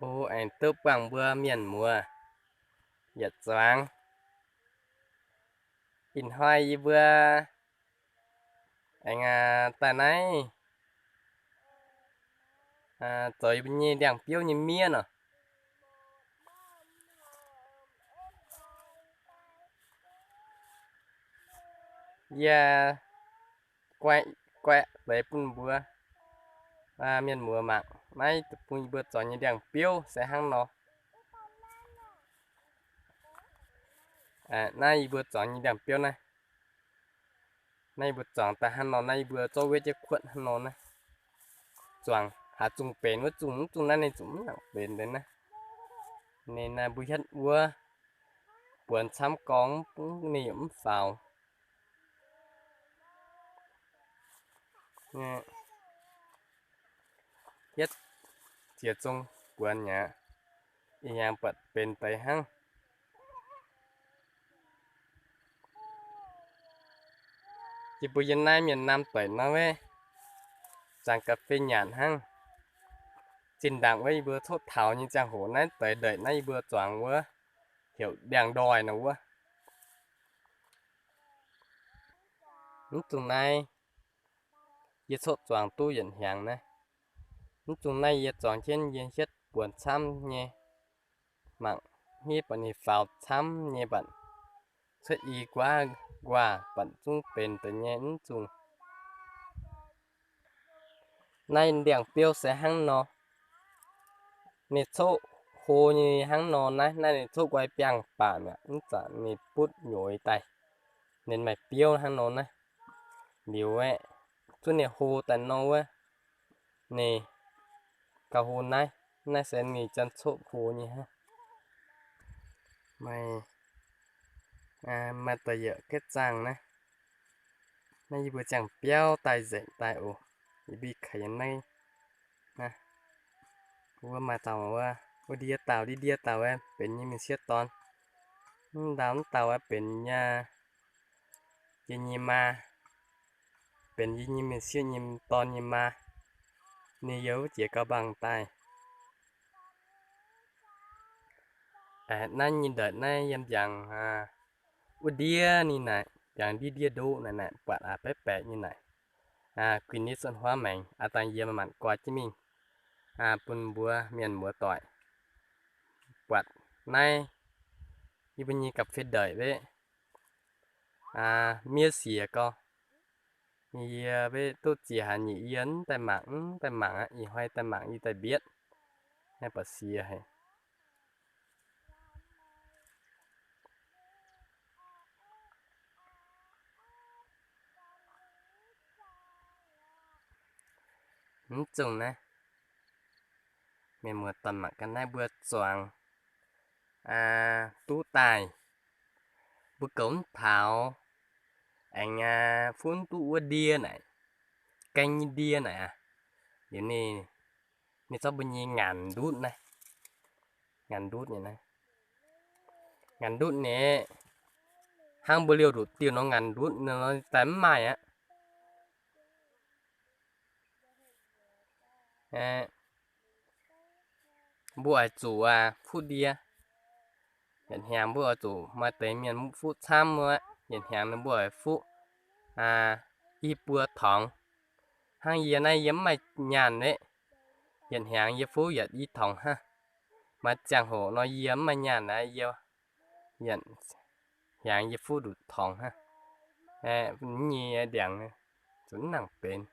O, aengx duqv buangh mbuo mienh muoz yietc zuangx. Ih hnoi yie mbuo aengx daaih naaiv zoux yie mbuo nyei ndiangx-biouv nyei miev nor. Yie guaix, guaix deix bun mbuo mienh muoz mangc naaiv bun yie mbuo zuangx nyei ndiangx-biouv se hnangv nor. Naaiv yie mbuo zuangx nyei ndiangx-biouv naaiv. Naaiv yie mbuo zuangx daaih hnangv nor, naaiv yie mbuo zorqv wetv jienv kuotv hnangv nor naaiv. Zuangx haaix zungh benx wuov zungh, mv zungh naaiv ninh zuqc mv nangc benx deix naaiv. Ninh naaiv mbuo hietv wuov buonc camv gorngv ninh yaac mv faaux. Hietv ziex zong buonc aqv, ih hnyangx buatc benx deix hnangv. Yie mbuo yiem naaiv mienh naamh deic nor, wuov zaangc ga'fei nyanc hnangv. Zinh ndaangc wuov yie mbuo coqv taux nyei ziangh hoc naaiv deix ndeic naaiv yie mbuo zuangx wuov heuc ndiangx-ndoih nor wuov. Mv zungh naaiv yie coqv zuangx duqv yietc hnyangx naaiv. Mv zungh naaiv yie zuangx jienv yie hietv buonc camv nyei, mangc hietv buatc ninh faaux camv nyei, buatc cuotv i guaav nquaah, buatc zungv benx deix nyei mv zungh. Naaiv ndiangx-biouv se hnangv nor. Ninh coqv hlo nyei hnangv nor naaiv, naaiv ninh coqv nqoi biangh baac mi'aqv, mv zanc ninh butv nyuoz daaih, ninh maaih biouv hnangv nor naaiv. Liuz aeqv, zunv ninh hlo daaih nor wuov, ninh gauh hlo naaiv. Naaiv se ninh janx-coqv hlo nyei hnangv. Maaih, maaih da'yietc gaeqv zaangh naaiv. Naaiv yie mbuo ziangh biauv daaih nzengc daaih oc. Yie mbuo kaaix yiem naaiv, wuov maaih dauh wuov, wuov ndie dauh, ndie ndie dauh aeqv, benx nyei mienh sieqv dorn. Mv ndau mv dauh aeqv, benx yie nyei maa, benx yie nyei mienh sieqv nyei dorn nyei maa. Ninh yiem wuov jiex gauh mangc daaih. Naaiv nyei ndeic naaiv yiem ndiangx wuov ndiev ninh naaic, ndiangx ndiev ndiev ndoqv naaic, naaic buatc aac baeqv baeqc nyei naaic. Guinh nyei cuotv huaav maengx aav dangh yie manc-manc guaa jienv mingh bun mbuo mienh muoz-doic buatc naaiv yie mbuo nyei ga'fei ndeic weqv miev siex gau. Yie weqv duqv ziex haaix nyeic yie mv daaih mangc, mv daaih mangc aqv. Ih hnoi daaih mangc yie daaih mbietv, naaiv buatc siex haic. Mv zungh naaiv, mienh muoz-doic mangc ga'naaiv mbuo zuangx duqv daaih, mbuo goux mv taux, aengx fuqv mv duqv wuov ndie naaic, gaeng nyei ndie naaic aqv. Liuz ninh, ninh zorqv mbuo nyei ngaanc ndutv naaiv, ngaanc ndutv nyei naaiv, ngaanc ndutv nyei, hnangv mbuo liouh nduqc diuh nor ngaanc ndutv nor daaih mv maaih aqv. Mbuo oix zuqc fuqv ndie. Yietc hnyangx mbuo oix zuqc, maaih deix mienh fuqv camv wuov, yietc hnyangx ninh mbuo oix fuqv i buo tongx. Hnangv yie naaiv yie mv maaih nyaanh weqv, yietc hnyangx yie fuqv yietc i tongx hnangv. Maaih ziangh hoc nor yie mv maaih nyaanh naaiv, yie yietc hnyangx yie fuqv nduqc tongx hnangv. Nyei ndiangx zuqc mv nangc benx.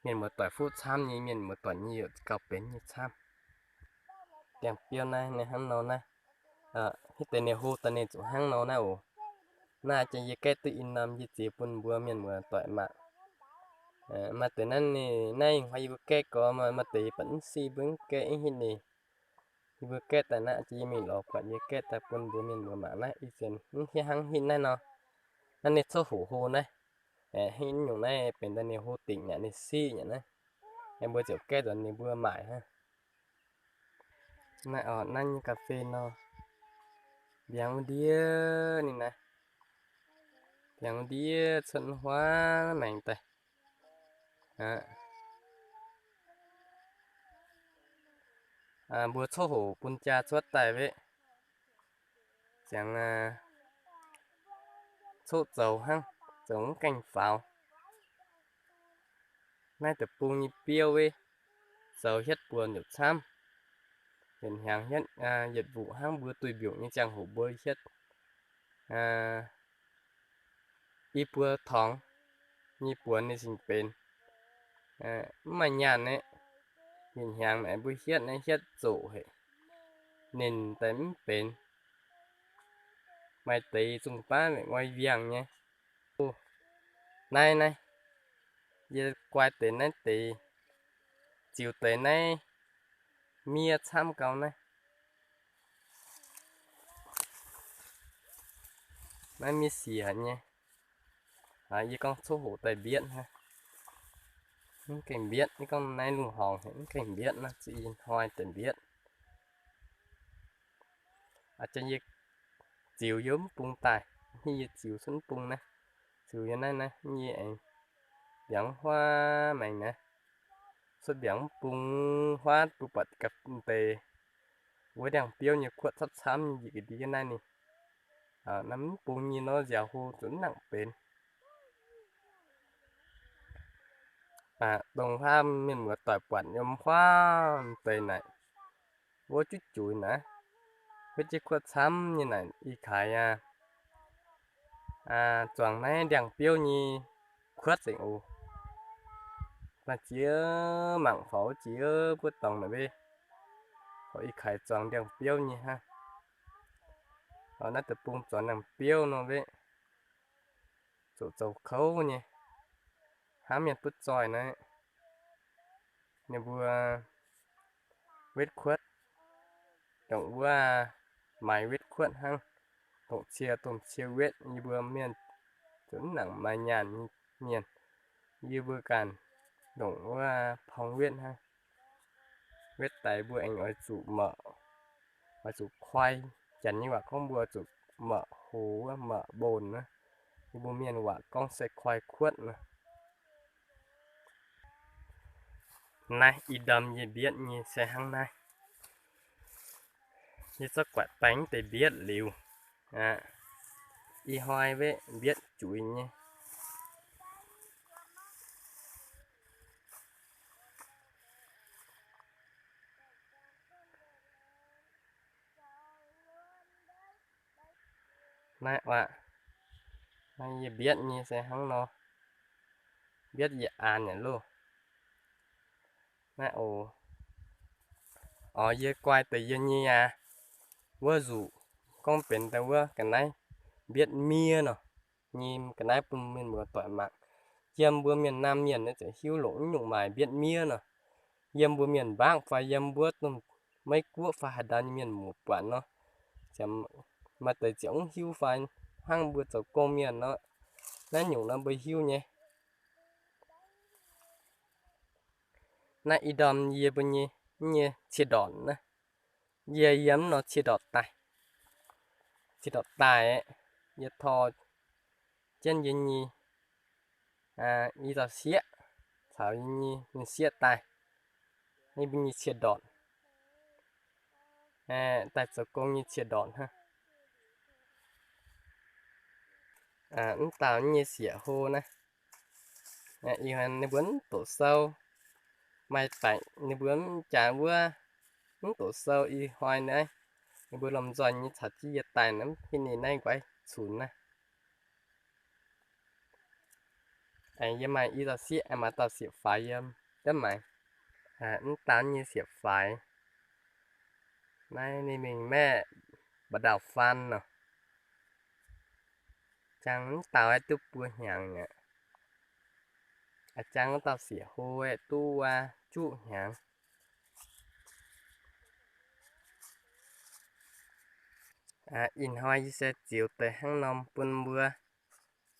Mienh muoz-doic fuqv camv nyei, mienh muoz-doic nyei yaac gauh benx nyei camv. Ndiangx-biouv naaiv ninh hnangv nor naaiv, hitv deix ninh hlo daaih ninh zuqc hnangv nor naaiv oc. Naaiv jiex yie gaeqv duqv i norm yie ziex bun mbuo mienh muoz-doic mangc. Maaih deix naaiv ninh naaiv ih hnoi yie mbuo gaeqv gorx, maaih deix yie baac mv siqv, mbuo mv gaeqv, mv hitv ninh. Yie mbuo gaeqv daaih naaiv, jiex yie mingh lorz buatc yie gaeqv daaih bun mbuo mienh muoz mangc naaiv, ih zanc mv hiuv hnangv hitv naaiv nor. Naaiv ninh coqv hoqc hlo naaiv, hitv nyungc naaiv benx daaih ninh hlo dingc nyei, ninh siqv nyei naaiv. Mbuo ziouc gaeqv nzuonx ninh mbuo maaic hnangv. Naaiv oc, naaiv nyei ga'fei nor, mbiangx wuov ndiev ninh naaiv, mbiangx wuov ndiev cuotv huaav maengx daaih. Mbuo coqv hoc bun jaa cuotv daaih weqv, ziangx coqv zoux hnangv, zoux mv gaengh faaux. Naaiv deic-bung nyei biouv weqv zoux hietv buonc nyutc camv. Yietc hnyangx hietv yietc mbuoqc hnangv mbuo duih mbiungc nyei ziangh hoc mbuo hietv i buo torngx nyei buonc ninh cingx benx. Mv maaih nyaanh naaiv, yietc hnyangx naaiv mbuo hietv naaiv hietv zoqc haic, ninh daaih mv benx. Maaih deix zungh baav mengh nqoi wiangh nyei. Naaiv naaiv, yie guai deix naaiv deix, ziux deix naaiv miev camv gau naaiv. Naaiv miev siec nyei. Yie gorngv coqv hoc daaih mbietv hnangv. Mv gaengh mbietv, yie gorngv naaiv lungh horngc haic mv gaengh mbietv nor, zuqc ih hnoi daaih mbietv. Aa, yie ziux yie mv bung daaih, yie ziux cuotv mv bung naaiv, ziux yie naaiv naaiv, yie aengx mbiaangx huaav maengx naaiv, cuotv mbiaangx mv bung huaav bun buatc ga'deix wuov ndiangx-biouv nyei kuotv camv-camv nyei njiec ga'ndiev naaiv ninh. Naaiv mv bung nyei nor nziaaux hlo zuqc mv nangc benx. Dongh huaav mienh muoz doic buatc yiem huaav deix naaic, wuov juqv juix naaiv, wuov jienv kuotv camv nyei naaic, ih kaaix aqv, zuangx naaiv ndiangx-biouv nyei kuotv nzengc oc. Maaih ziex mangc faaux ziex buov dorngx naaic weqv, ih kaaix zuangx ndiangx-biouv nyei hnangv. Naaiv deic-bung zuangx ndiangx-biouv nor weqv, zoux zoux kouv nyei, hnangv mienh butv zoih naaiv, ninh mbuo wetv kuotv, dongh wuov maaiz wetv kuotv hnangv, dongh cie domh cie wetv, yie mbuo mienh zuqc mv nangc maaih nyaanh nyei mienh, yie mbuo ganh ndongc wuov porng wetv hnangv. Wetv daaih mbuo aengx oix zuqc meqc, oix zuqc koi. Janx nyei waac gorngv mbuo zuqc meqc hoc wuov, meqc mbonx wuov. Yie mbuo mienh waac gorngv se koi kuotv nor. Naaiv ih ndorm yie mbietv nyei se hnangv naaiv. Yie zorqv guaix baeng deix mbietv liuz, ih hnoi weqv mbietv juix nyei. Naaiv aqv, naaiv yie mbietv nyei se hnangv nor. Mbietv yietc an yaac loh. Naaiv oc. Oc, yie guai deix yie nyei aqv. Wuov nzuqc gorngv benx daaih wuov ga'naaiv mbietv miev nor, nyei ga'naaiv bun mienh muoz doic mangc. Yiem mbuo mienh naamh mienh naaiv ziouc hiuv longc nyungc maaic mbietv miev nor. Yiem mbuo mienh mbaangv fai yiem mbuo Meiv Guoqv fai haaix ndau nyei mienh muoz buatc nor, maaih deix ziouc mv hiuv fai hnangv mbuo zoux gong mienh nor, naaiv nyungc nor mbuo hiuv nyei. Naaiv ih ndorm yie mbuo nyei, nyei cie ndortc naaiv, yie yiem nor cie ndortc daaih, cie ndortc daaih, yie tor jienv yie nyei i dauh sieqv caux yie nyei mienh sieqv daaih, yie mbuo nyei cie ndortc, daaih zoux gong nyei cie ndortc hnangv. Mv dauh nyei sieqv hlo naaiv, ih hnoi ninh mbuo mv doqc sou, maaih baengc ninh mbuo mv jaax wuov, mv doqc sou ih hnoi naaiv, ninh mbuo lomh nzoih nyei caux jienv yie daaih naaiv, mv hiuv ninh naaiv nqoi cunx naaiv. Aengx yie maaih i dauh sieqv, aengx maaih dauh sieqv faix yiem, mv maaih, mv dauh nyei sieqv faix. Naaiv ninh mingh maeqv mba'ndaauh faan nor. Jangx mv dauh aeqv, duqv buo hnyangx aqv. Jangx wuov dauh sieqv hlo aeqv, duqv wuov juqv hnyangx. Ih hnoi yie se ziux deix hnangv nor bun mbuo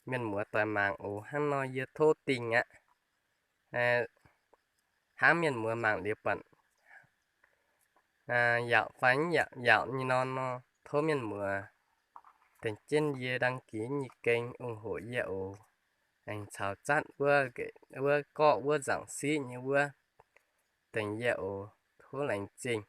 mienh muoz doic mangc oc. Hnangv nor yie tov dingh aqv. Hnangv mienh muoz mangc liuz buatc yaauc fai mv yaauc nyei nor, nor tov mienh muoz tengx jienv yie đăng ký nyei kênh ủng hộ yie oc. Aengx caux zatv wuov, wuov gorqv wuov nzaangc siqv nyei wuov tengx yie oc. Tov laengz zingh.